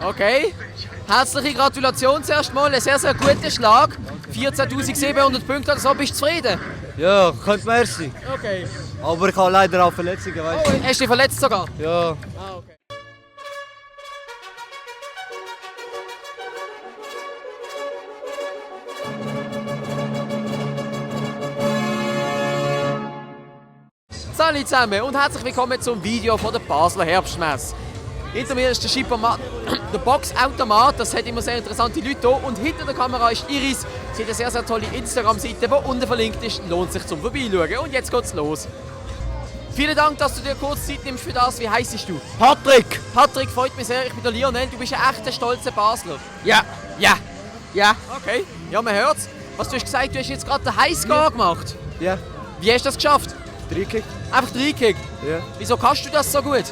Okay. Herzliche Gratulation zuerst mal, ein sehr, sehr guter Schlag. 14.700 Punkte oder so, bist du zufrieden? Ja, könnte mehr sein. Okay. Aber ich habe leider auch Verletzungen, weißt Oh, hast du dich verletzt sogar? du? Ja. Ah, okay. Hallo zusammen und herzlich willkommen zum Video von der Basler Herbstmesse. Hinter mir ist der Boxautomat, das hat immer sehr interessante Leute hier. Und hinter der Kamera ist Iris. Sie hat eine sehr, sehr tolle Instagram-Seite, die unten verlinkt ist. Lohnt sich zum Vorbeischauen. Und jetzt geht's los. Vielen Dank, dass du dir kurz Zeit nimmst für das. Wie heisst du? Patrick! Patrick, freut mich sehr. Ich bin der Lionel. Du bist ein echter, stolzer Basler. Ja. Okay. Ja, man hört's. Was du hast gesagt, du hast jetzt gerade den Highscore gemacht. Ja. Wie hast du das geschafft? Dreikig? Einfach reingekickt. Ja. Wieso kannst du das so gut?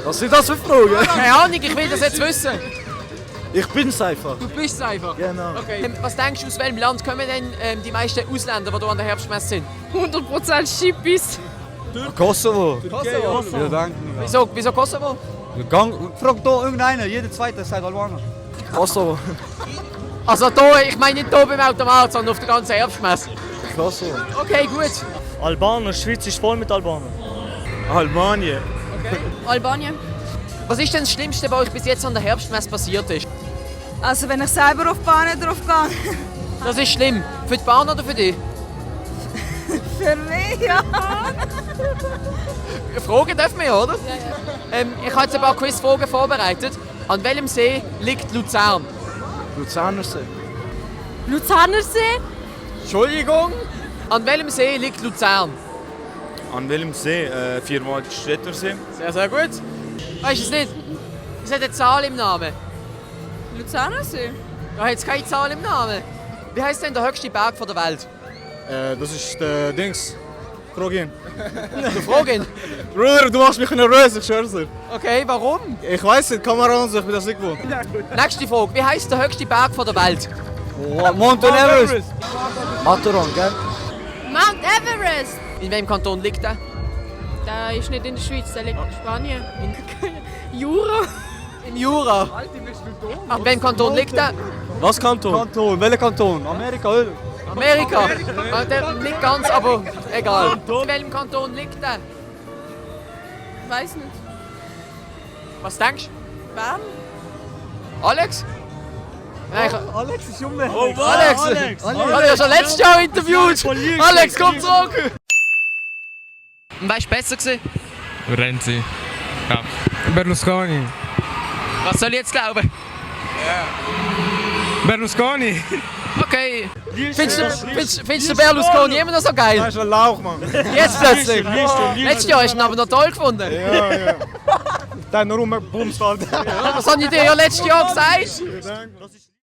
Was sind das für Fragen? Keine Ahnung, ich will das jetzt wissen. Ich bin's einfach. Du bist es einfach? Genau. Okay. Was denkst du, aus welchem Land kommen denn die meisten Ausländer, die hier an der Herbstmesse sind? 100% Schippis. Kosovo. Kosovo? Ja, danke. Wieso Kosovo? Frag da irgendeiner, jeder Zweite sagt Albaner. Kosovo. Also hier, ich meine nicht hier beim Automat, sondern auf der ganzen Herbstmesse. Kosovo. Okay, gut. Albaner, die Schweiz ist voll mit Albanern. Albanien. Albanien. Was ist denn das Schlimmste bei euch bis jetzt an der Herbstmesse passiert ist? Also wenn ich selber auf die Bahn drauf gehe. Das ist schlimm. Für die Bahn oder für dich? Für mich, ja. Fragen dürfen wir ja, oder? Ich habe jetzt ein paar Quizfragen vorbereitet. An welchem See liegt Luzern? Luzernersee. Luzerner See? Entschuldigung? An welchem See liegt Luzern? An welchem See? Viermal Städtersee. Sehr, sehr gut. Weißt du es nicht? Es hat eine Zahl im Namen. Luzerner See? Da hat es keine Zahl im Namen. Wie heißt denn der höchste Berg der Welt? Das ist der Dings. Frag ihn. Du frag ihn. Bruder, du machst mich nervös, ich schwör's dir. Okay, warum? Ich weiß nicht, Kamera und so, ich bin das nicht gewohnt. Nächste Frage. Wie heißt der höchste Berg der Welt? Mount Everest. Matterhorn, gell? Mount Everest! In welchem Kanton liegt der? Der ist nicht in der Schweiz, der liegt in Spanien. Jura? Im Jura. In welchem Kanton liegt der? Was Kanton? Kanton, welcher Kanton? Amerika, oder? Amerika. Der nicht ganz, aber egal. In welchem Kanton liegt der? Weiß nicht. Was denkst du? Bern? Alex? Nein, Alex ist Junge. Oh, Alex! Alex! Ich habe ja schon letztes Jahr interviewt! Alex, komm zurück! Und wer war besser gewesen? Renzi. Ja. Berlusconi. Was soll ich jetzt glauben? Berlusconi. Okay. Findest du Berlusconi immer noch so geil? Das ist ein Lauch, Mann. Jetzt plötzlich? Letztes Jahr hast du ihn aber noch toll gefunden. Ja. Der hat nur rumgebumst, Alter. Was habe ich dir ja letztes Jahr gesagt? Das ist